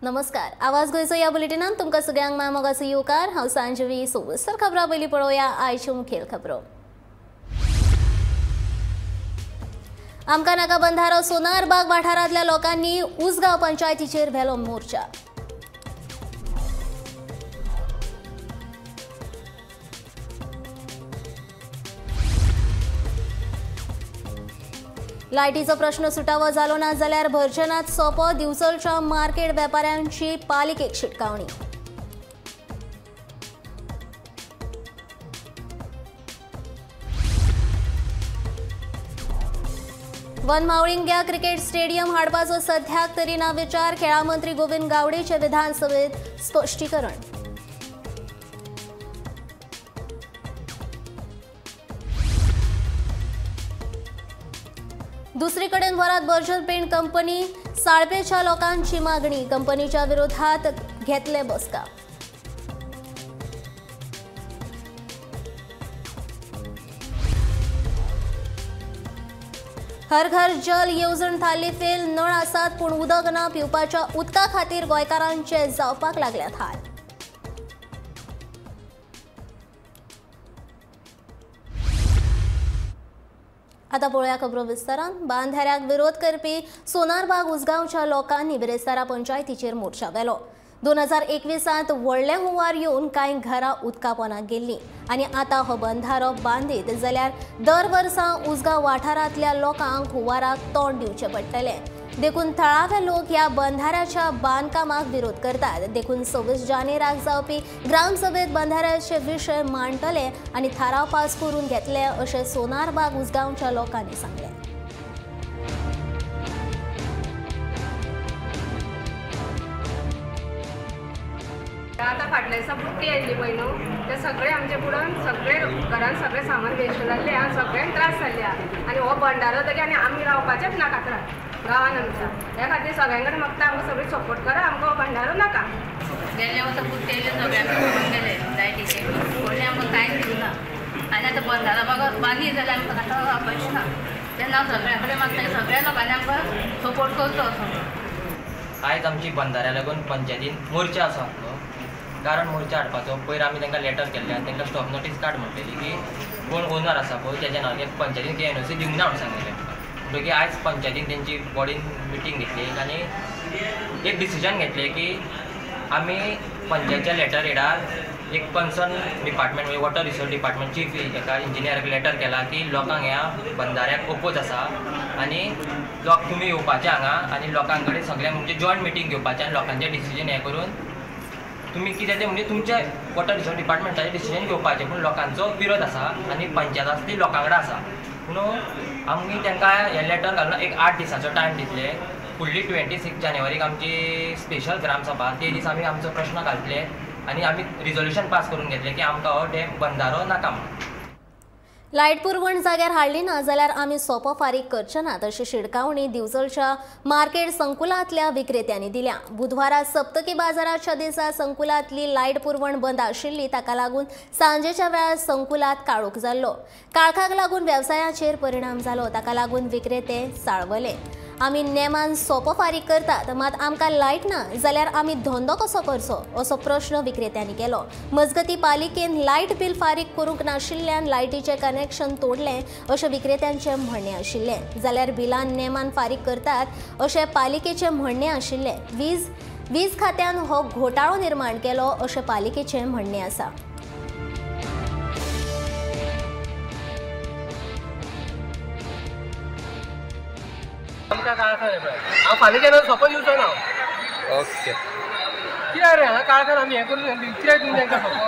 नमस्कार, आवाज गोंयचो ह्या बुलेटिनान तुमकां सगळ्यांक माय मोगाचो येवकार। हांव सांजवी। सविस्तर खबरां पयलीं पळोवया आयच्यो मुखेल खबरो। आमकां नाका बंधारो सोनारबाग वाठारांतल्या लोकांनी उसगांव पंचायतीचेर व्हेलो मोर्चा। लायटीचो प्रश्न सुटावो जालो ना जाल्यार भरचेनात सोपो, दिवचलच्या मार्केट वेपाऱ्यांची पालिकेक शिटकावणी। वन मावळिंग्या क्रिकेट स्टेडियम हाडपाचो सध्याक तरी ना विचार, खेळां मंत्री गोविंद गावडेचे विधानसभेत स्पश्टीकरण। दुसरीकडे वरात बर्जर पेंट कंपनी साळपेच्या लोकांची मागणी, कंपनीच्या विरोधात घेतले बसका। हर घर जल येवजण थारली फेल, नळ आसात पूण उदक ना, पिवपाच्या उदका खातीर गोंयकारांचे जावपाक लागल्यात हाल। आता पळोवया खबरो विस्तारान। बांधाऱ्याक विरोध करपी सोनारबाग उसगांवच्या लोकांनी बिरेस्तारा पंचायतीचेर मोर्चा व्हेलो। 2021 व्हडले हुंवार येवन कांय घरां उदकापोनाक गेल्लीं आनी आतां हो बंधारो बांदीत जाल्यार दर वर्सा उसगांव वाठारांतल्या लोकांक हुंवाराक तोंड दिवचें पडटलें। देखून थळावे लोक ह्या बंधाऱ्याच्या बांदकामाक विरोध करतात। देखून 26 जानेराक जावपी ग्रामसभेत बंधाऱ्याचे विशय मांडटले आनी थाराव पास करून घेतले अशें सोनारबाग उसगांवच्या लोकांनी सांगलें। आतां फाटल्या दिसा बुट्टी आयिल्ली पळय न्हू, ते सगळे आमचे बुडोन सगळे घरान सगळें सामान वेस्ट जाल्लें आनी सगळ्यांक त्रास जाल्ले आहा। आनी हो बंडारो तरी आनी आमी रावपाचेच ना कातरान गांवान आमच्या, ह्या खातीर सगळ्यां कडेन मागता आमकां सगळी सपोर्ट करा, आमकां हो बंडारो नाका। गेल्ले वर्सा बुट्टी आयले सगळ्यांक बुडून गेले लायटीचे, कोणी आमकां कांयच दिवना। आनी आतां बंधारो बागा बांदी जाल्यार आमकां आतां रावपाचें ना, तेन्ना हांव सगळ्यां कडेन मागता सगळ्या लोकांनी आमकां सपोर्ट करचो असो। आयज आमची बंधाऱ्या लागून पंचायतीन मोर्चा आसा आपलो, कारण मोर्चा हाडपाचो। पयर आमी तांकां लेटर केल्लें आनी तांकां स्टॉप नोटीस काड म्हणलेली की कोण ओनर आसा पळय तेज्या नांवार पंचायतीन एनओसी दिवंक ना म्हणून सांगिल्लें। म्हणटकीर आयज पंचायतीन तेंची बॉडीन मिटींग घेतली आनी एक डिसिजन घेतलें की आमी पंचायतच्या लेटर हेडार एक कन्सर्न डिपार्टमेंट म्हणजे वॉटर रिसोर्स डिपार्टमेंट चीफ एका इंजिनियराक लेटर केला की लोकांक ह्या बंधाऱ्याक ओपोज आसा आनी लोक तुमी येवपाचे हांगा आनी लोकां कडेन सगळ्यांक म्हणजे जॉयंट मिटींग घेवपाचें आनी लोकांचें डिसिजन हें करून तुमी कितें तें म्हणजे तुमच्या वॉटर रिसोर्स डिपार्टमेंटाचें डिसिजन घेवपाचें, पूण लोकांचो विरोध आसा आनी पंचायत आसा ती लोकां कडेन आसा। म्हणून आमी तांकां हें लेटर घालून एक 8 दिसाचो टायम दितले। फुडली 26 जानेवारीक आमची स्पेशल ग्रामसभा, ते दीस आमी आमचो प्रश्न घालतले आनी आमी रिजोल्युशन पास करून घेतलें की आमकां हो डॅम बंधारो नाका म्हणून। लायट पुरवण जाग्यार हाडली ना जाल्यार आमी सोपो फारीक करचे नात अशी शिडकावणी दिवचलच्या मार्केट संकुलांतल्या विक्रेत्यांनी दिल्या। बुधवारा सप्तकी बाजाराच्या दिसा संकुलांतली लायट पुरवण बंद आशिल्ली, ताका लागून सांजेच्या वेळार संकुलांत काळोख जाल्लो। काळखाक लागून वेवसायाचेर परिणाम जालो, ताका लागून विक्रेते चाळवले। आमी नेमान सोपो फारीक करतात, मात आमकां लायट ना जाल्यार आमी धंदो कसो करचो असो प्रश्न विक्रेत्यांनी केलो। मजगती पालिकेन लायट बील फारीक करूंक नाशिल्ल्यान लायटीचें कनेक्शन तोडलें अशें विक्रेत्यांचें म्हणणें आशिल्लें, जाल्यार बिलां नेमान फारीक करतात अशें पालिकेचें म्हणणें आशिल्लें। वीज खात्यान हो घोटाळो निर्माण केलो अशें पालिकेचें म्हणणें आसा। आमकां काळखान पळय हांव फाल्यां सोपो दिवचो ना। ओके, कित्याक रे हांगा काळखान आमी हें करून कित्याक दिवंक तांकां सोपो?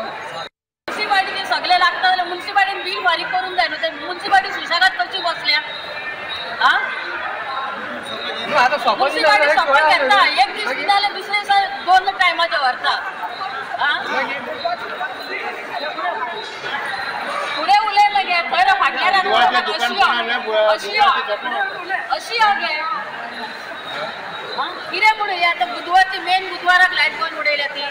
मुन्सिपालिटीचे सगळे लागता जाल्यार मुन्सिपालिटीन बील फारीक करूंक जाय न्हू, ते मुन्सिपालिटी सुशेगाद कशी बसल्या? आं, आतां सोपो मुन्सिपालिटी सोपो घेता, एक दीस दिना जाल्यार दुसरे दिसा 2 टायमाचे व्हरता। आं, फुडें उलय मगे थंय फाटल्यान अशी अशी गे कितें म्हणून आतां बुधवारची मेन बुधवाराक लायट बंद उडयल्या ती।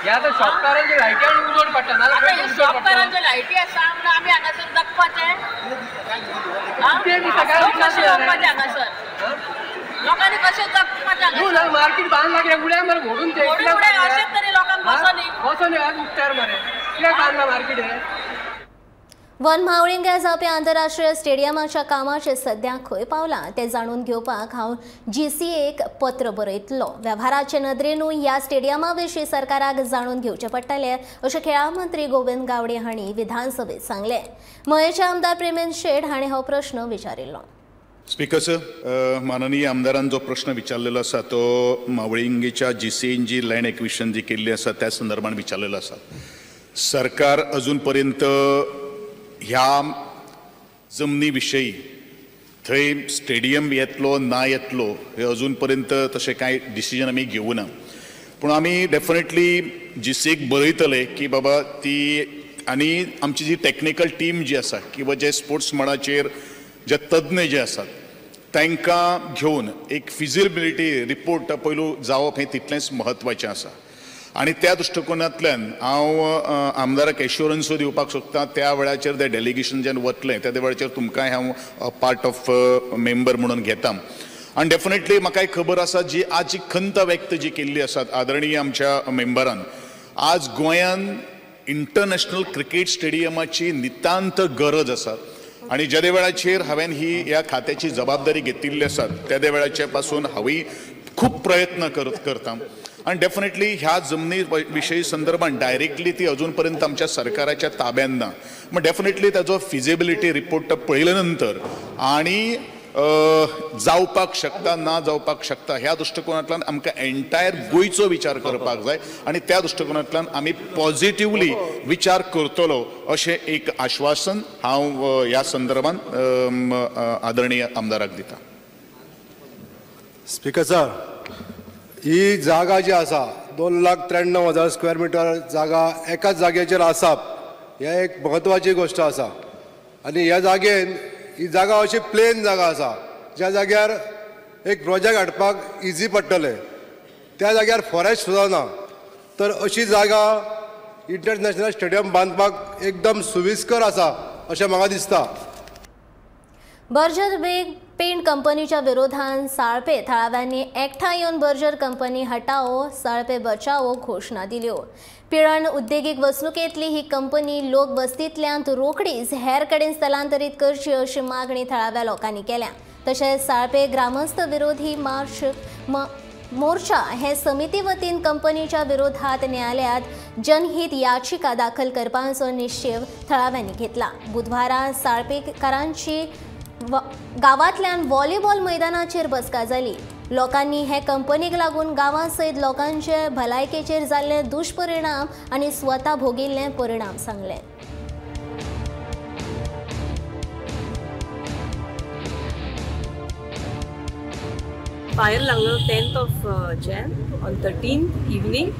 ह्या आतां शॉपकारांचे लायटी आनी उजोड पडटा, आतां शॉपकारांच्यो लायटी आसा म्हणून आमी हांगासर जगपाचें? कशें जगपाचें हांगासर? लोकांनी कशें जगपाचें? ना मार्केट बांदला कित्याक उड्या मरे मोडून ते अशेंच तरी लोकांक बसोनी बसोनी आज उक्त्यार मरे कित्याक बांदला मार्केट हें? वन म्हावळिंग्या जावपी आंतरराष्ट्रीय स्टेडियमाच्या कामाचें सद्या खंय पावलां तें जाणून घेवपाक हांव जीसीएक पत्र बरयतलो. वेव्हाराचे नदरेनूय ह्या स्टेडियमा विशीं सरकाराक जाणून घेवचें पडटलें अशें खेळां मंत्री गोविंद गावडे हांणी विधानसभेत सांगलें. मयेचे आमदार प्रेमेंद शेट हांणी हो प्रश्न विचारिल्लो. स्पीकर सर, माननीय आमदारान जो प्रश्न विचारलेलो आसा तो म्हावळिंगेच्या जीसीएन जी लँड एक्विशन जी केल्ली आसा त्या संदर्भात विचारलेलो आसा. सरकार अजून पर्यंत ह्या जमनी विशयी थंय स्टेडियम येतलो ना येतलो हे अजून पर्यंत तशें कांय डिसिजन आमी घेवना ना, पूण आमी डेफिनेटली जीसीएक बरयतले की बाबा ती आनी आमची जी टॅक्निकल टीम जी आसा किंवा जे स्पोर्ट्स मळाचेर जे तज्ञ जे आसात तांकां घेवन एक फिजिबिलिटी रिपोर्ट पयलू जावप हें तितलेंच म्हत्वाचें आसा. आनी त्या दृश्टिकोनांतल्यान हांव आमदाराक एश्योरन्सूय दिवपाक सोदता त्या वेळाचेर ते डेलिगेशन जेन्ना वतलें त्या वेळाचेर तुमकांय हांव पार्ट ऑफ मेंबर म्हणून घेता. आनी डेफिनेटली म्हाका एक खबर आसा जी आज जी खंत व्यक्त जी केल्ली आसात आदरणीय आमच्या मेंबरान, आज गोंयान इंटरनॅशनल क्रिकेट स्टेडियमाची नितांत गरज आसा आनी ज्या वेळाचेर हांवें ही ह्या खात्याची जबाबदारी घेतिल्ली आसा त्या वेळाचे पासून हांवूय खूब प्रयत्न करता. आनी डेफिनेटली ह्या जमनी विशयी संदर्भात डायरेक्टली ती अजून पर्यंत आमच्या सरकाराच्या ताब्यान ना, मग डेफिनेटली ताजो फिजिबिलिटी रिपोर्ट पळयल्या नंतर आनी जावपाक शकता ना जावपाक शकता ह्या दृश्टिकोनांतल्यान आमकां एंटायर गोंयचो विचार करपाक जाय आनी त्या दृश्टिकोनांतल्यान आमी पॉझिटिवली विचार करतलो अशें एक आश्वासन हांव ह्या संदर्भात आदरणीय आमदाराक दिता. स्पीकर सर, ही जागा जी आसा 2,93,000 स्क्वेअर मिटर जागा एकाच जाग्याचेर आसप हे एक म्हत्वाची गोश्ट आसा. आनी ह्या जागेन ही जागा अशी प्लेन जागा आसा ज्या जाग्यार एक प्रोजेक्ट हाडपाक इजी पडटलें, त्या जाग्यार फॉरेस्ट सुद्दां ना, तर अशी जागा इंटरनॅशनल स्टेडियम बांदपाक एकदम सुविस्कर आसा अशें म्हाका दिसता. बर्जर बेग पेंट कंपनीच्या विरोधात साळपे थळाव्यांनी एकठांय येवन बर्जर कंपनी हटाओ साळपे बचाओ घोशणा दिल्यो. पिळर्ण उद्देगीक वसणुकेंतली ही कंपनी लोक वस्तींतल्यान रोखडीच हेर कडेन स्थलांतरीत करची अशी मागणी थळाव्या लोकांनी केल्या. तशेंच साळपे ग्रामस्थ विरोधी मार्च मोर्चा हे समिती वतीन कंपनीच्या विरोधात न्यायालयात जनहित याचिका दाखल करपाचो निश्चेव थळाव्यांनी घेतला. बुधवारा साळपेकारांची गावांतल्यान व्हॉलीबॉल मैदानाचेर बसका जाली. लोकांनी हे कंपनीक लागून गांवां सयत लोकांचे भलायकेचेर जाल्ले दुश्परिणाम आनी स्वता भोगिल्ले परिणाम सांगले. फायर लागलो 10th of Jan on 13th evening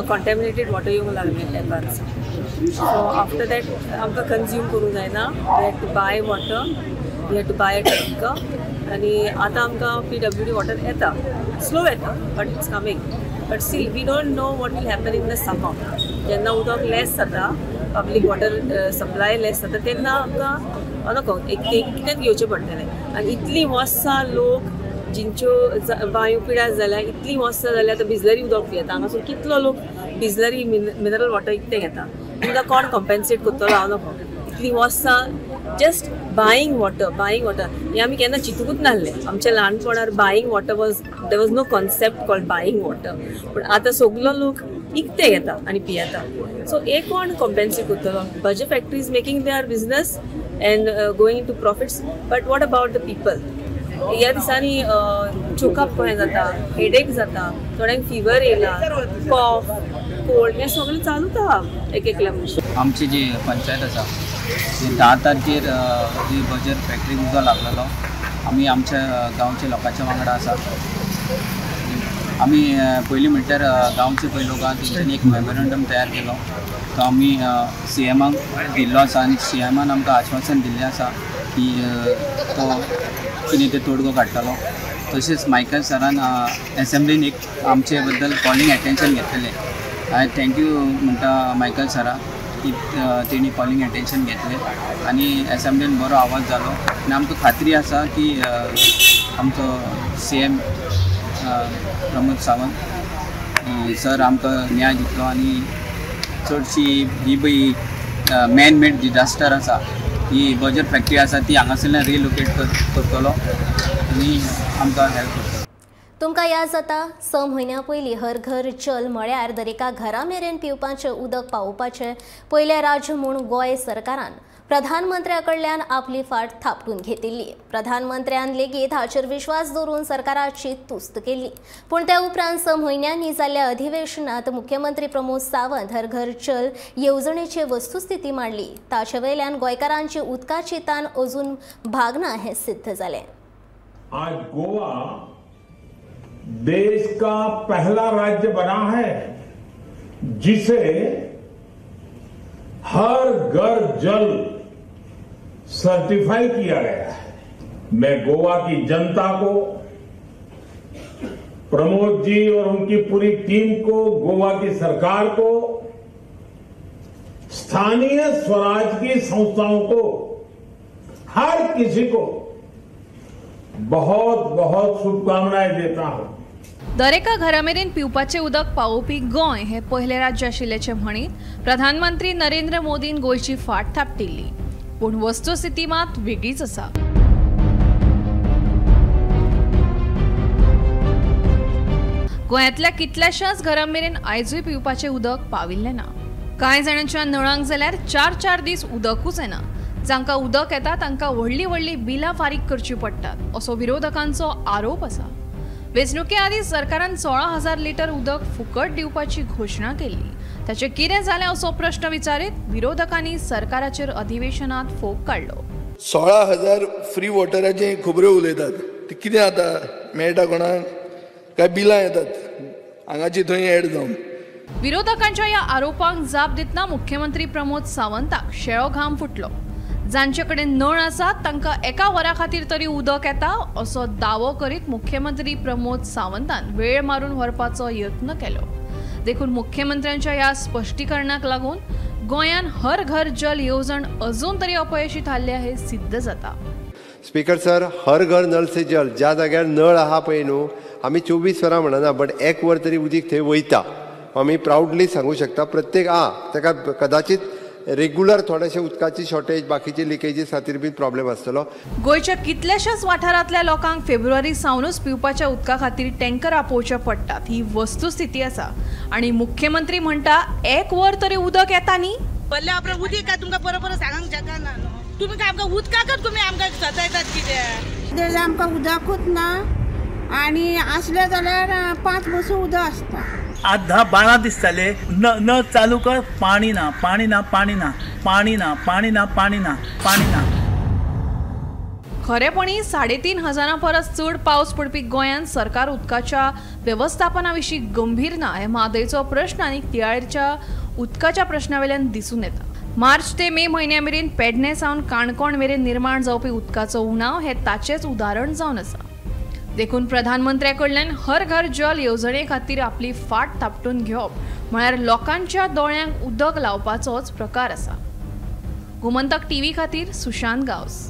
contaminated water येवंक लागलें टॅपांत. सो आफ्टर that आमकां कंज्यूम करूंक जायना, we had to buy water, we had to buy a tanker. आनी आतां आमकां PWD water येता, स्लो येता but it's coming. But still we don't know what will happen in the summer. जेन्ना उदक लेस जाता, पब्लीक वॉटर सप्लाय लेस जाता तेन्ना आमकां नको एक कितें घेवचें पडटलें. आनी इतलीं वर्सां लोक जिंच्यो वायू पिड्यार जाल्या, इतलीं वर्सां जाल्या आतां बिजलरी उदक पियेता. हांगासर कितलो लोक बिजलरी मिनरल वॉटर इतलें घेता, तांकां कोण कॉम्पेन्सेट करतलो हांव नको. इतलीं वर्सां just buying water, buying water हें आमी केन्ना चिंतूकूच नासलें. आमच्या ल्हानपणार buying water was there was no concept called buying water. पूण आतां सगलो लोक इकते घेता आनी पियेता. सो हे कोण कॉम्पेन्सेट करतलो? Berger factory is making their business and going to profits, but what about the people? ह्या दिसांनी चोकअप कशें जाता, हेडेक जाता, थोड्यांक फिवर येयला, कॉफ, कोल्ड हें सगळें चालूच आहा एक एकल्या मनशाक. आमची जी पंचायत आसा ती 10 तारखेर जी बर्जर फॅक्टरीक उजो लागलेलो, आमी आमच्या गांवच्या लोकांच्या वांगडा आसा. आमी पयलीं म्हटल्यार गांवचे पळय लोक आहा तेंच्यांनी एक मेमोरंडम तयार केलो, तो आमी सीएमाक दिल्लो आसा आनी सीएमान आमकां आश्वासन दिल्लें आसा की तो कितें तें तोडगो काडटलो. तशेंच मायकल सरान एसेंब्लीन एक आमचे बद्दल कॉलिंग एटेन्शन घेतलेलें. हांवें thank you म्हणटा मायकल सराक की तेणी कॉलिंग एटेन्शन घेतलें आनी एसेंब्लीन बरो आवाज जालो. आनी आमकां खात्री आसा की आमचो CM Pramod Sawant sir आमकां न्याय दितलो आनी चडशी ही पळय मॅन मेड डिजास्टर आसा, ही बजर फॅक्टरी आसा ती हांगासरल्यान रिलोकेट करतलो आनी आमकां हेल्प करतलो. तुमकां याद जाता 6 म्हयन्यां पयलीं हर घर जल म्हळ्यार दरेका घरा मेरेन पिवपाचें उदक पावोवपाचें पयलें राज्य म्हूण गोंय सरकारान प्रधानमंत्र्या कडल्यान आपली फाट थापटून घेतिल्ली. प्रधानमंत्र्यान लेगीत हाचेर विश्वास दवरून सरकाराची तुस्त केली. पूण त्या उपरांत 6 म्हयन्यांनी जाल्ल्या अधिवेशनात मुख्यमंत्री प्रमोद सावंत हर घर जल येवजणेची वस्तुस्थिती मांडली. ताचे वयल्यान गोंयकारांची उदकाची तान अजून भागना हें सिद्ध जालें. आज गोवा देश का पहला राज्य बना है जिसे हर घर जल सर्टिफाई किया गया है. मैं गोवा की जनता को, प्रमोद जी और उनकी पूरी टीम को, गोवा की सरकार को, स्थानीय स्वराज की संस्थाओं को, हर किसी को बहुत बहुत शुभकामनाएं देता हूं. दरेका घरा मेरेन पिवपाचें उदक पावोवपी गोंय हें पयलें राज्य आशिल्ल्याचें म्हणीत प्रधानमंत्री नरेंद्र मोदीन गोंयची फाट थापटिल्ली. पूण वस्तुस्थिती मात वेगळीच आसा. गोंयांतल्या कितल्याशाच घरां मेरेन आयजूय पिवपाचें उदक पाविल्लें ना. कांय जाणांच्या नळांक जाल्यार 4-4 दीस उदकूच येना. जांकां उदक येता तांकां व्हडलीं व्हडलीं बिलां फारीक करचीं पडटात असो विरोधकांचो आरोप आसा. वेंचणुके आदीं सरकारान 16,000 लिटर उदक फुकट दिवपाची घोशणा केल्ली. ताचें कितें जालें असो प्रश्न विचारीत विरोधकांनी सरकाराचेर अधिवेशनात फोग काडलो. 16,000 फ्री वॉटराचे खबऱ्यो उलयतात, ते कितें आतां मेळटा कोणाक? काय बिलां येतात हांगाची थंय एड जावन. विरोधकांच्या ह्या आरोपांक जाप दितना मुख्यमंत्री प्रमोद सावंताक शेळो घाम फुटलो. जांचे कडेन नळ आसात तांकां एका वरा खातीर तरी उदक येता असो दावो करीत मुख्यमंत्री प्रमोद सावंतान वेळ मारून व्हरपाचो यत्न केलो. देखून मुख्यमंत्र्यांच्या ह्या स्पश्टीकरणाक लागून गोंयान हर घर जल येवजण अजून तरी अपयशी थारल्या हे सिद्ध जाता. स्पीकर सर, हर घर नल से जल ज्या जाग्यार नळ आहा पळय न्हू, आमी 24 वरां म्हणना बट एक वर तरी उदीक थंय वयता. आमी प्रावडली सांगू शकता प्रत्येक ताका कदाचित रेग्युलर थोडेशे उदकाची शॉर्टेज, बाकीचे लिकेजीस खातीर बी प्रॉब्लेम आसतलो. गोंयच्या कितल्याशाच वाठारांतल्या लोकांक फेब्रुवारी सावनूच पिवपाच्या उदका खातीर टँकर आपोवचे पडटात ही वस्तुस्थिती आसा. आनी मुख्यमंत्री म्हणटा एक वर तरी उदक येता न्ही. भल्ले आपले उदीक काय तुमकां बरोबर सांगूंक शकना न्हू. तुमी काय आमकां उदकाकच तुमी आमकां सतायतात कितें? आमकां उदकूच ना आनी आसलें जाल्यार 5 बसो उदक आसता. आज 10-12 दीस जाले नळ चालू कर, पाणी ना, पाणी ना, पाणी ना, पाणी ना, पाणी ना, पाणी ना, पाणी ना. खरेपणी 3,500 परस चड पावस पडपी गोंयांत सरकार उदकाच्या वेवस्थापना विशीं गंभीर ना हे म्हादयचो प्रश्न आनी तिळारीच्या उदकाच्या प्रश्ना वयल्यान दिसून येता. मार्च ते मे म्हयन्या मेरेन पेडणे सावन काणकोण मेरेन निर्माण जावपी उदकाचो उणाव हें ताचेंच उदाहरण जावन आसा. देखून प्रधानमंत्र्या कडल्यान हर घर जल येवजणे खातीर आपली फाट थापटून घेवप म्हळ्यार लोकांच्या दोळ्यांक उदक लावपाचोच प्रकार आसा. गोमंतक टीव्ही खातीर सुशांत गांवस.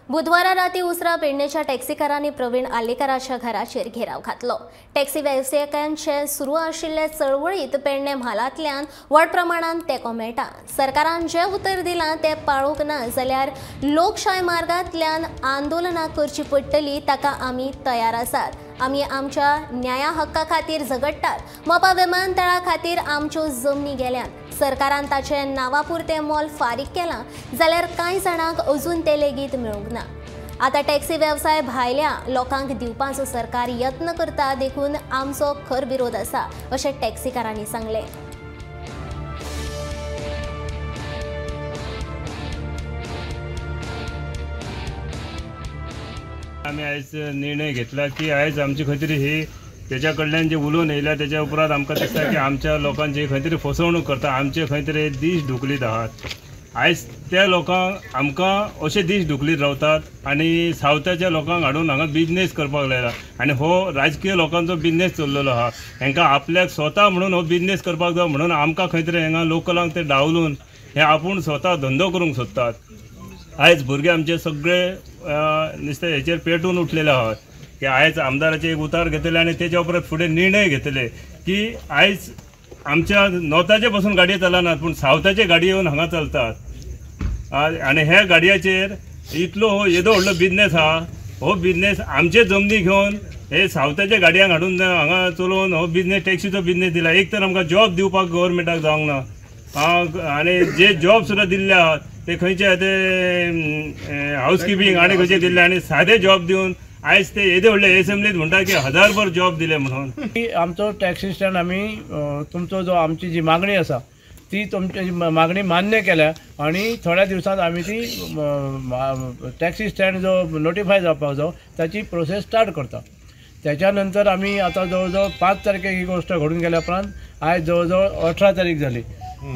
बुधवारा राती उसरा पेडणेच्या टॅक्सीकारांनी प्रवीण आर्लेकाराच्या घराचेर घेराव घातलो. टॅक्सी वेवसायिकांचे सुरू आशिल्ले चळवळीत पेडणे म्हालांतल्यान व्हड प्रमाणांत तेंको मेळटा. सरकारान जें उतर दिलां तें पाळूंक ना जाल्यार लोकशाय मार्गांतल्यान आंदोलनां करची पडटली, ताका आमी तयार आसात. आमी आमच्या न्याया हक्का खातीर झगडटात. मोपा विमानतळा खातीर आमच्यो जमनी गेल्यात. सरकारान ताचें नांवापुरतें मोल फारीक केलां जाल्यार कांय जाणांक अजून तें लेगीत मेळूंक ना. आतां टॅक्सी वेवसाय भायल्या लोकांक दिवपाचो सरकार यत्न करता, देखून आमचो खर विरोध आसा अशें टॅक्सीकारांनी सांगलें. आमी आयज निर्णय घेतला की आयज आमची खंय तरी ही तेच्या कडल्यान जे उलोवन येयल्या तेच्या उपरांत आमकां दिसता की आमच्या लोकांची खंय तरी फसवणूक करता, आमचे खंय तरी दीस धुकलीत आहात. आयज त्या लोकांक आमकां अशे दीस धुकलीत रावतात आनी सावथाच्या लोकांक हाडून हांगा बिजनेस करपाक लायला आनी हो राजकीय लोकांचो बिजनेस चल्लेलो आहा. हांकां आपल्याक स्वता म्हणून हो बिजनेस करपाक जाय म्हणून आमकां खंय तरी हांगा लोकलांक ते डावलून हे आपूण स्वता धंदो करूंक सोदतात. आयज भुरगे आमचे सगळे नुस्तें हेचेर पेटून उठलेले आहात की आयज आमदाराचे एक उतार घेतले आनी तेच्या उपरांत फुडें निर्णय घेतले की आयज आमच्या नॉर्थाचे पासून गाडयो चलनात पूण सावथाचे गाडी येवन हांगा चलतात आनी ह्या गाडयाचेर इतलो हो येदो व्हडलो बिजनेस आहा. हो बिजनेस आमचे जमनी घेवन हे सावथाच्या गाडयांक हाडून हांगा चलोवन हो बिजनेस टॅक्सीचो बिजनेस दिला. एक तर आमकां जॉब दिवपाक गव्हर्मेंटाक जावंक ना आनी जे जॉब सुद्दां दिल्ले आहात ते खंयचे ते हावस किपिंग आनी खंयचे दिल्ले आनी सादे जॉब दिवन आयज ते येदे व्हडले एसेंब्लीत म्हणटा की 1000 जॉब दिले म्हणून. आमचो टॅक्सी स्टँड आमी तुमचो जो आमची जी मागणी आसा ती तुमची मागणी मान्य केल्या आनी थोड्या दिवसांत आमी ती टॅक्सी स्टँड जो नोटिफाय जावपाक जाय ताची प्रोसेस स्टार्ट करता. त्याच्या नंतर आमी आतां जवळ जवळ 5 तारखेक ही गोष्ट घडून गेल्या उपरांत आयज जवळ जवळ 18 तारीख जाली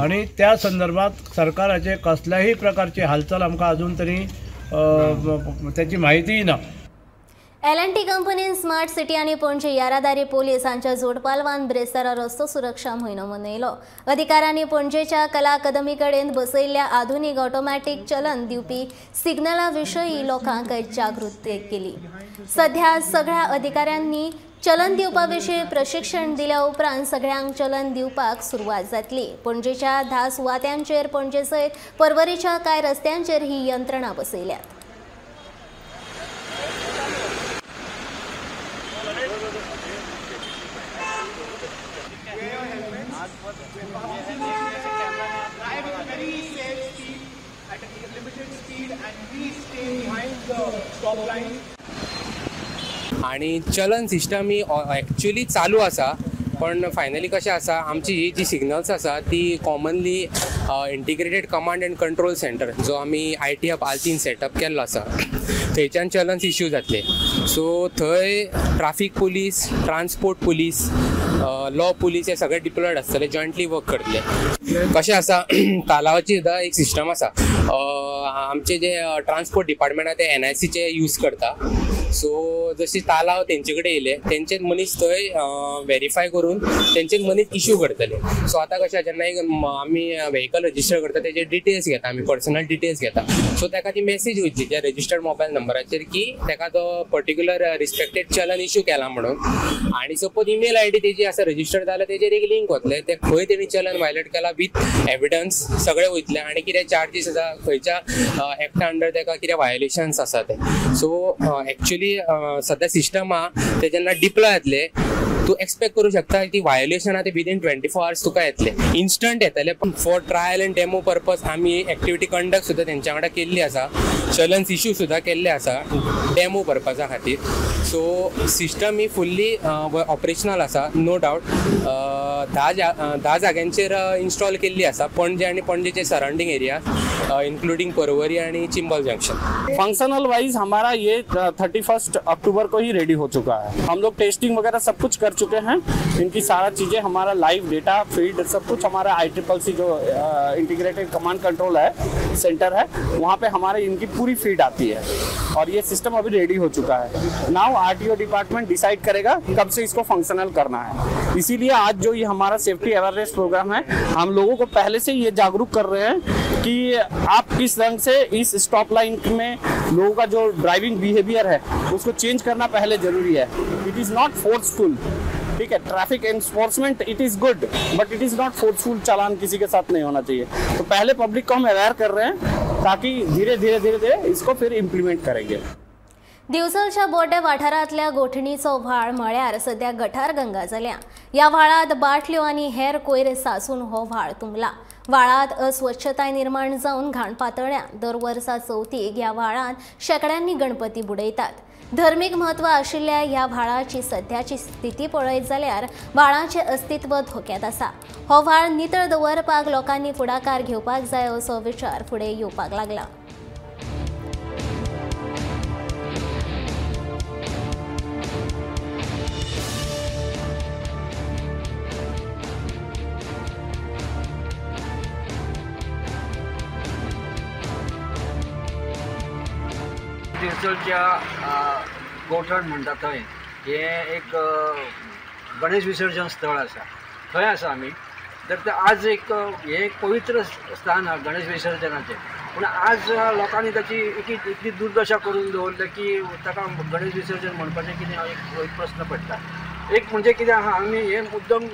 आनी त्या संदर्भात सरकाराचे कसल्याही प्रकारची हालचाल आमकां अजून तरी त्याची माहितीय ना. L&T कंपनीन स्मार्ट सिटी आनी पणजे येरादारी पोलीस हांच्या जोडपालवान ब्रेस्तारा रस्तो सुरक्षा म्हयनो मनयलो. अधिकाऱ्यांनी पणजेच्या कला अकादमी कडेन बसयल्ल्या आधुनीक ऑटोमॅटीक चलन दिवपी सिग्नला विशयी लोकांक जागृती केली. सध्या सगळ्या अधिकाऱ्यांनी चलन दिवपा विशीं प्रशिक्षण दिल्या उपरांत सगळ्यांक चलन दिवपाक सुरवात जातली. पणजेच्या 10 सुवात्यांचेर पणजे सयत पर्वरीच्या कांय रस्त्यांचेर ही यंत्रणा बसयल्यात. आणि चलन सिस्टम ही एक्चुअली चालू आसा, पण फायनली कशें आसा आमची ही जी सिग्नल्स आसा ती commonly integrated command and control centre जो आमी ITF आल्तीन सेटअप केल्लो आसा थंयच्यान चलन्स इश्यू जातले. सो थंय traffic police, transport police, law police हे सगळे डिप्लॉयड आसतले, जॉयंटली वर्क करतले. कशें आसा तालावाची सुद्दां एक सिस्टम आसा. आमचे जे ट्रान्सपोर्ट डिपार्टमेंट आहा ते NICचे यूज करता. सो जशी तालाव तेंचे कडेन येयले तेंचे मनीस थंय वेरीफाय करून तेंचे मनीस इश्यू करतले. सो आतां कशें जेन्ना एक आमी व्हेकल रजिस्टर करता तेजे डिटेल्स घेता, आमी पर्सनल डिटेल्स घेता. सो ताका ती मेसेज वयतली ज्या रजिस्टर्ड मोबायल नंबराचेर की ताका तो पर्टिक्युलर रिस्पेक्टेड चलन इश्यू केला म्हणून. आनी सपोज ईमेल आयडी तेजी आसा रजिस्टर्ड जाल्यार तेजेर एक लिंक वतले, ते खंय तेणी चलन वायलेट केला विथ एविडन्स सगळे वयतले आनी कितें चार्जीस आसा, खंयच्या एक्टा अंडर ताका कितें वायलेशन्स आसा ते. सो एक्चुअली सध्या सिस्टम आहा ते जेन्ना डिप्लॉय जातले तूं एक्सपेक्ट करूं शकता की वायलेशन आहा ते विदीन 24 आवर्स तुका येतले, इन्स्टंट येतले. पण for trial and demo purpose आमी एक्टिविटी कंडक्ट सुद्दां तेंच्या वांगडा केल्ली आसा, चलन्स इश्यू सुद्दां केल्ले आसा डेमो पर्पजा खातीर. सो सिस्टम ही फुल्ली ऑपरेशनल आसा, नो डावट. 10 जाग्यांचेर इन्स्टॉल केल्ली आसा पणजे आनी पणजेचे सरावंडींग एरिया इंक्लूडिंग परवरी आणि चिंबल जंक्शन. फंक्शनल वाइज हमारा ये 31 अक्टूबर को ही रेडी हो चुका है. हम लोग टेस्टिंग वगैरह सब कुछ कर चुके हैं. इनकी सारा चीज़ें हमारा लाइव डेटा फीड सब कुछ हमारा ICCC जो इंटीग्रेटेड कमांड कंट्रोल है सेंटर है वहाँ पे हमारे इनकी पूरी फीड आती है और ये सिस्टम अभी रेडी हो चुका है. Now RTO department decide करेगा कब से इसको फंक्शनल करना है. इसीलिए आज जो ये हमारा सेफ्टी अवेयरनेस प्रोग्राम है हम लोगों को पहले से ये जागरूक कर रहे हैं कि आप किस रंग से इस स्टॉप लाइन में लोगों का जो ड्राइविंग बिहेवियर है उसको चेंज करना पहले जरूरी है. It is not forceful, ठीक है. Traffic enforcement it is good but it is not forceful. चालान किसी के साथ नहीं होना चाहिए. तो पहले पब्लिक को हम अवेयर कर रहे हैं ताकि धीरे धीरे धीरे धीरे इसको फिर इम्प्लीमेंट करेंगे. दिवचलच्या बोड्डे वाठारांतल्या गोठणीचो व्हाळ म्हळ्यार सध्या गठार गंगा जाल्या. ह्या व्हाळांत बाटल्यो आनी हेर कोयर साचून हो व्हाळ तुंबला. व्हाळांत अस्वच्छताय निर्माण जावन घाण पातळ्ळ्या. दर वर्सा चवथीक ह्या व्हाळांत शेंकड्यांनी गणपती बुडयतात. धर्मीक म्हत्व आशिल्ल्या ह्या व्हाळाची सध्याची स्थिती पळयत जाल्यार व्हाळाचें अस्तित्व धोक्यांत आसा. हो व्हाळ नितळ दवरपाक लोकांनी फुडाकार घेवपाक जाय असो विचार फुडें येवपाक लागला. दिवचलच्या गोठण म्हणटा थंय हें एक गणेश विसर्जन स्थळ आसा, थंय आसा आमी. तर ते आज एक हें एक पवित्र स्थान आहा गणेश विसर्जनाचें. पूण आज लोकांनी ताची इतली दुर्दशा करून दवरल्या की ताका गणेश विसर्जन म्हणपाचें कितें एक प्रस्न पडटा. एक म्हणजे कितें आहा, आमी हें मुद्दम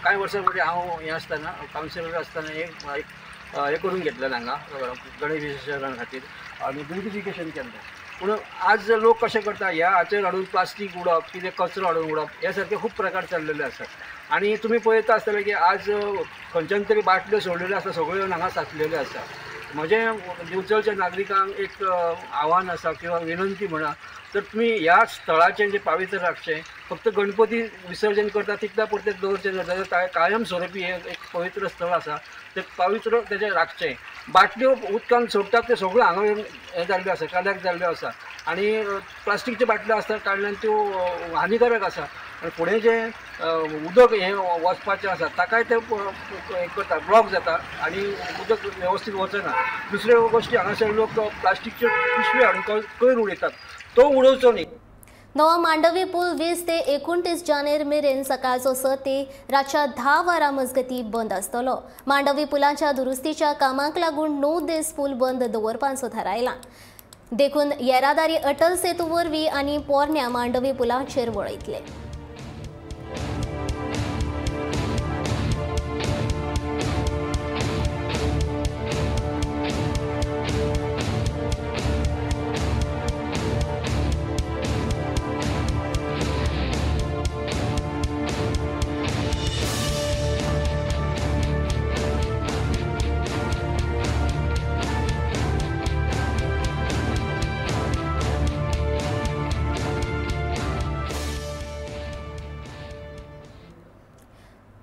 कांय वर्सां फुडें हांव हें आसतना कावन्सिलर आसतना एक हें करून घेतलेलें हांगा गणेश विसर्जना खातीर आनी ब्युटिफिकेशन केल्लें. पूण आज लोक कशें करता, ह्या हाचेर हाडून प्लास्टीक उडोवप, कितें कचरो हाडून उडोवप, ह्या सारके खूब प्रकार चल्लेले आसात. आनी तुमी पळयता आसतले की आज खंयच्यान तरी बाटल्यो सोडलेल्यो आसा, सगळ्यो हांगा साचलेल्यो आसा. म्हजें दिवचलच्या नागरिकांक एक आव्हान आसा किंवा विनंती म्हणा, तर तुमी ह्या स्थळाचें जें पावित्र्य राखचें. फक्त गणपती विसर्जन करता तितल्या पुरतें दवरचें ना, जाल्यार कायम स्वरुपी हें एक पवित्र स्थळ आसा, तें पावित्र्य तेजें राखचें. बाटल्यो उदकान सोडटात त्यो सगळ्यो हांगा हें जाल्ल्यो आसा, कलेक्ट जाल्ल्यो आसा आनी प्लास्टिकच्यो बाटल्यो आसता काडल्यान त्यो हानिकारक आसा. आनी फुडें जें उदक हें वचपाचें आसा ताकाय तें हें करता, ब्लॉक जाता आनी उदक वेवस्थीत वचना. दुसऱ्यो गोश्टी हांगासर लोक प्लास्टिकच्यो पिशव्यो हाडून कयर उडयतात, तो उडोवचो न्ही. नवो मांडवी पूल 20 ते 29 जानेर मेरेन सकाळचो 6 ते रातच्या 10 वरां मजगती बंद आसतलो. मांडवी पुलाच्या दुरुस्तीच्या कामाक लागून 9 दीस पूल बंद दवरपाचो थारायला. देखून येरादारी अटल सेतू वरवीं आनी पोरण्या मांडवी पुलाचेर वळयतले.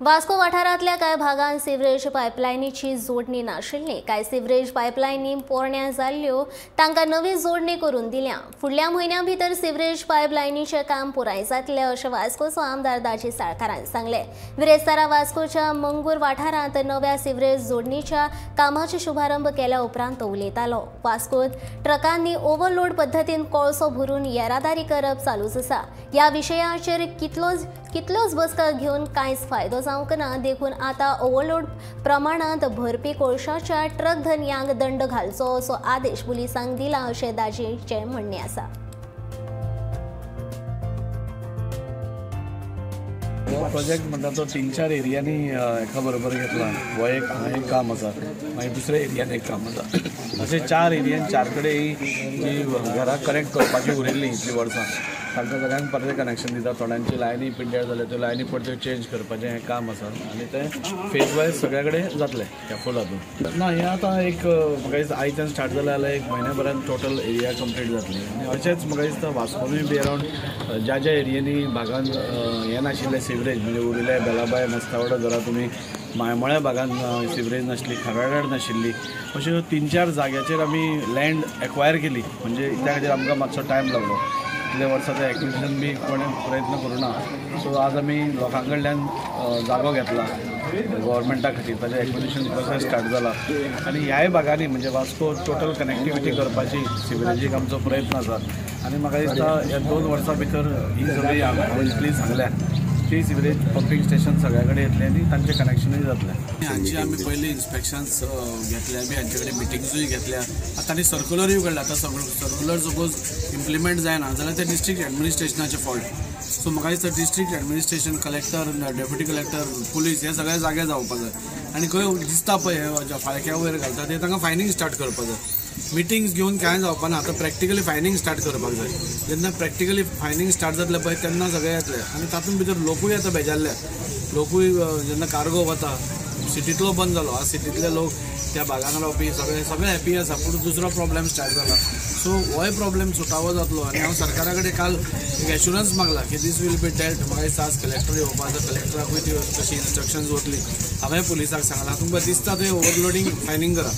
वास्को वाठारांतल्या कांय भागांत सिवरेज पायपलायनीची जोडणी नाशिल्ली. कांय सिवरेज पायपलायनी पोरण्या जाल्ल्यो तांकां नवी जोडणी करून दिल्या. फुडल्या म्हयन्या भितर सिवरेज पायपलायनीचें काम पुराय जातलें अशें वास्कोचो आमदार दाजी साळकारान सांगलें. बिरेस्तारा वास्कोच्या मंगूर वाठारांत नव्या सिवरेज जोडणीच्या कामाचो शुभारंभ केल्या उपरांत तो उलयतालो. वास्कोत ट्रकांनी ओव्हरलोड पद्दतीन कोळसो भरून येरादारी करप चालूच आसा. ह्या विशयाचेर कितलोच बसका घेवन कांयच फायदो जावंक ना, देखून आतां ओव्हरलोड प्रमाणांत भरपी कोळशाच्या ट्रक धनयांक दंड घालचो असो आदेश पुलिसांक दिला अशें दाजीचें म्हणणें आसा. हो प्रोजेक्ट म्हणटा तो 3-4 एरियांनी एका बरोबर घेतला. हो एक हांगा एक काम आसा, मागीर दुसऱ्या एरियान एक काम आसा, अशें 4 एरियान 4 कडेन जी घरां कनेक्ट करपाची उरिल्लीं इतलीं वर्सां तांकां सगळ्यांक परतें कनेक्शन दिता. थोड्यांची लायनी पिड्ड्यार जाल्या त्यो लायनी परत्यो चेंज करपाचें हें काम आसा आनी तें फेज वायज सगळ्या कडेन जातलें केरफूल हातूंत ना. हें आतां एक म्हाका दिसता आयच्यान स्टार्ट जालें जाल्यार एक म्हयन्या भरान टोटल एरिया कंप्लीट जातली. आनी अशेंच म्हाका दिसता वास्कोनूय बी अरावंड ज्या ज्या एरियांनी भागान हें नाशिल्लें सिवरेज, म्हणजे उरिल्लें बेलाबाय मेस्तावडो धरा तुमी, मायमोळ्या भागान सिवरेज नासली, खरवाड्यार नाशिल्ली, अश्यो 3-4 जाग्याचेर आमी लँड एक्वायर केली. म्हणजे त्या खातीर आमकां मातसो टायम लागलो. इतले वर्सां ते एक्विजिशन बी कोणें प्रयत्न करूं ना. सो आज आमी लोकां कडल्यान जागो घेतला गव्हर्मेंटा खातीर, ताजें एक्विजिशन प्रोसेस स्टार्ट जाला. आनी ह्याय भागांनी म्हणजे वास्को टोटल कनेक्टिविटी करपाची सिवरेजीक आमचो प्रयत्न आसा. आनी म्हाका दिसता ह्या 2 वर्सां भितर ही सगळी हांवें इतली सांगल्या ती सिवरेज पंपींग स्टेशन सगळ्या कडेन येतलें आनी तांचें कनेक्शनूय जातलें. हांची आमी पयलीं इन्स्पेक्शन्स घेतल्या बी, हांचे कडेन मिटिंग्सूय घेतल्या. आतां तांणी सर्कुलरूय काडला. आतां सर्कुलर सपोज इम्प्लिमेंट जायना जाल्यार तें डिस्ट्रिक्ट एडमिनिस्ट्रेशनाचें फॉल्ट. सो म्हाका दिसता district administration, collector, deputy collector, police हे सगळे जागे जावपा जाय. आनी खंय दिसता पळय हे फाळक्या वयर घालता ते तांकां फायनींग स्टार्ट करपा जाय. मिटिंग्स घेवन कांय जावपा ना, आतां प्रॅक्टिकली फायनींग स्टार्ट करपाक जाय. जेन्ना प्रॅक्टिकली फायनींग स्टार्ट जातलें पळय तेन्ना सगळें येतलें. आनी तातूंत भितर लोकूय आतां बेजारले. लोकूय जेन्ना कार्गो वता सिटींतलो बंद जालो, आज सिटींतले लोक त्या भागान रावपी सगळे सगळे हॅपी आसा, पूण दुसरो प्रॉब्लेम स्टार्ट जाला. सो होय प्रॉब्लेम सुटावो जातलो. आनी हांव सरकारा कडेन काल एक एश्युरन्स मागला की दीस will be dealt. म्हाका दिसता आज कलेक्टर येवपा आसा, कलेक्टराकूय त्यो तशी इन्स्ट्रक्शन्स वतली. हांवें पुलिसाक सांगलां तुमकां दिसता थंय ओवरलोडींग फायनींग करा.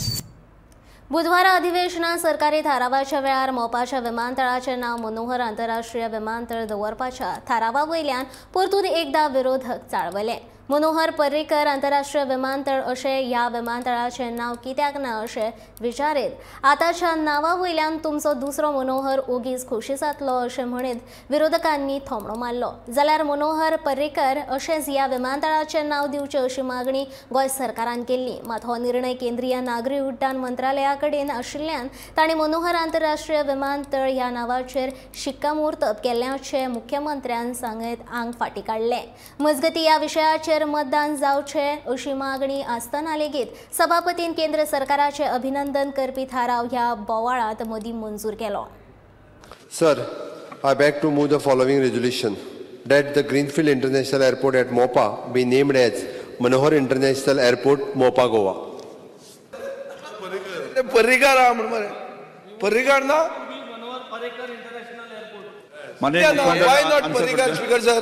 बुधवारा अधिवेशनात सरकारी थारावाच्या वेळार मोपाच्या विमानतळाचें नांव मनोहर आंतरराष्ट्रीय विमानतळ दवरपाच्या थारावा वयल्यान परतून एकदा विरोधक चाळवले. मनोहर पर्रीकर आंतरराष्ट्रीय विमानतळ अशें ह्या विमानतळाचें नांव कित्याक ना अशें विचारीत आतांच्या नांवा वयल्यान तुमचो दुसरो मनोहर ओगीच खोशी जातलो अशें म्हणीत विरोधकांनी थोमणो मारलो. जाल्यार मनोहर पर्रीकर अशेंच ह्या विमानतळाचें नांव दिवचें अशी मागणी गोंय सरकारान केल्ली. मात हो निर्णय केंद्रीय नागरी उड्डाण मंत्रालया कडेन आशिल्ल्यान तांणी मनोहर आंतरराष्ट्रीय विमानतळ ह्या नांवाचेर शिक्कामोर्तब केल्ल्याचें मुख्यमंत्र्यान सांगत आंग फाटी काडलें. मजगतीं ह्या विशयाचेर मतदान जावचें अशी मागणी आसतना लेगीत सभापतीन केंद्र सरकाराचे अभिनंदन करपी थाराव ह्या बोवाळांत मदीं मंजूर केलो. Sir, I beg to move the following resolution that the Greenfield International Airport at Mopa be named as Manohar International Airport, Mopa, Goa. Parrikar हा म्हण मरे पर्रीकार ना. Why not Parrikar speaker sir?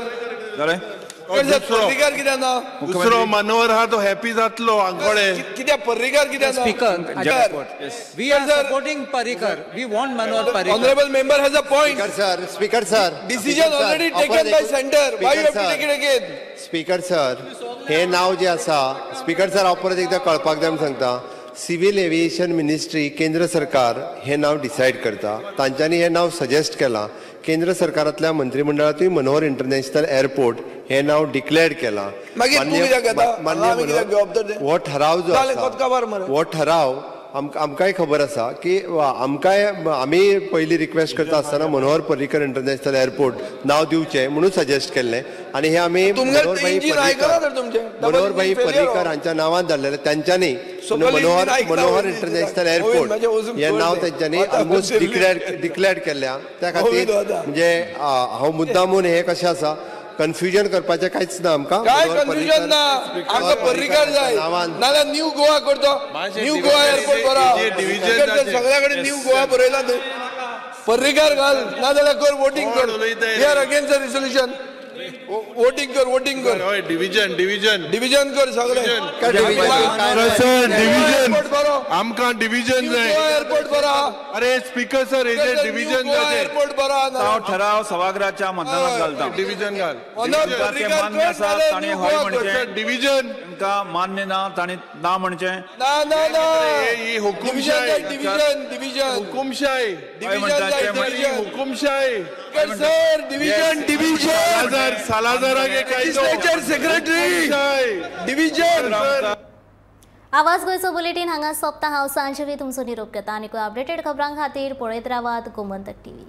Parrikar कित्याक ना? दुसरो मनोहर हा तो हॅपी जातलो आंकोडे. कित्याक पर्रीकार कित्याक ना? Speaker, we are supporting Parrikar. We want Manohar Parrikar. Honourable member has a point. Speaker sir, speaker sir, decision already taken by centre. Why you have to take it again? Speaker sir, हें नांव जें आसा speaker sir, हांव परत एकदां कळपाक जाय म्हूण सांगता. सिव्हील एव्हिएशन मिनिस्ट्री केंद्र सरकार हें नांव डिसायड करता. तांच्यांनी हें नांव सजेस्ट केलां. केंद्र सरकारांतल्या मंत्रिमंडळांतूय मनोहर इंटरनॅशनल एअरपोर्ट हें नांव डिक्लेअर केलां. हो ठराव जो आसा हो ठराव आमकांय खबर आसा की आमकांय आमी पयलीं रिक्वेस्ट करता आसतना मनोहर पर्रीकर इंटरनॅशनल एअरपोर्ट नांव दिवचें म्हणून सजेस्ट केल्लें आनी हें आमी मनोहरभाई पर्रीकर हांच्या नांवान धाडलेलें. तांच्यांनी मनोहर इंटरनॅशनल एअरपोर्ट हें नांव तेंच्यांनी ऑलमोस्ट डिक्लेअर केल्लें. त्या खातीर म्हणजे हांव मुद्दामून हें कशें आसा कन्फ्युजन करपाचें कांयच ना आमकां. काय कन्फ्युजन ना, आमकां पर्रीकार जाय नाल्यार न्यू गोवा करतो. न्यू गोवा एअरपोर्ट बरो, सगळ्या कडेन न्यू गोवा बरयला न्हू. पर्रीकार घाल नाजाल्यार कर वोटींग कर. We are against the resolution. Voting कर, वोटिंग कर. डिव्हिजन डिव्हिजन डिव्हिजन कर सगळे. डिव्हिजन आमकां डिव्हिजन जाय. एअरपोर्ट बरो. अरे स्पीकर सर, हेजे डिव्हिजन जाय. एअरपोर्ट बरो. हांव ठराव सभागृहाच्या मतदानात घालता. डिव्हिजन घाल. मान्य आसा ताणें हय म्हणचें, डिव्हिजन तांकां मान्य ना ताणें ना म्हणचें. ना ना ना, ही हुकुमशाय. डिव्हिजन डिव्हिजन हुकुमशाय डिव्हिजन हुकुमशाय. Sir, division division. सालाझारागे कायदो. Secretary division. आवाज गोंयचो बुलेटीन हांगा सोंपता. हांव सांजवी तुमचो निरोप घेता आनी अपडेटेड खबरां खातीर पळयत रावात गोमंतक टीव्ही.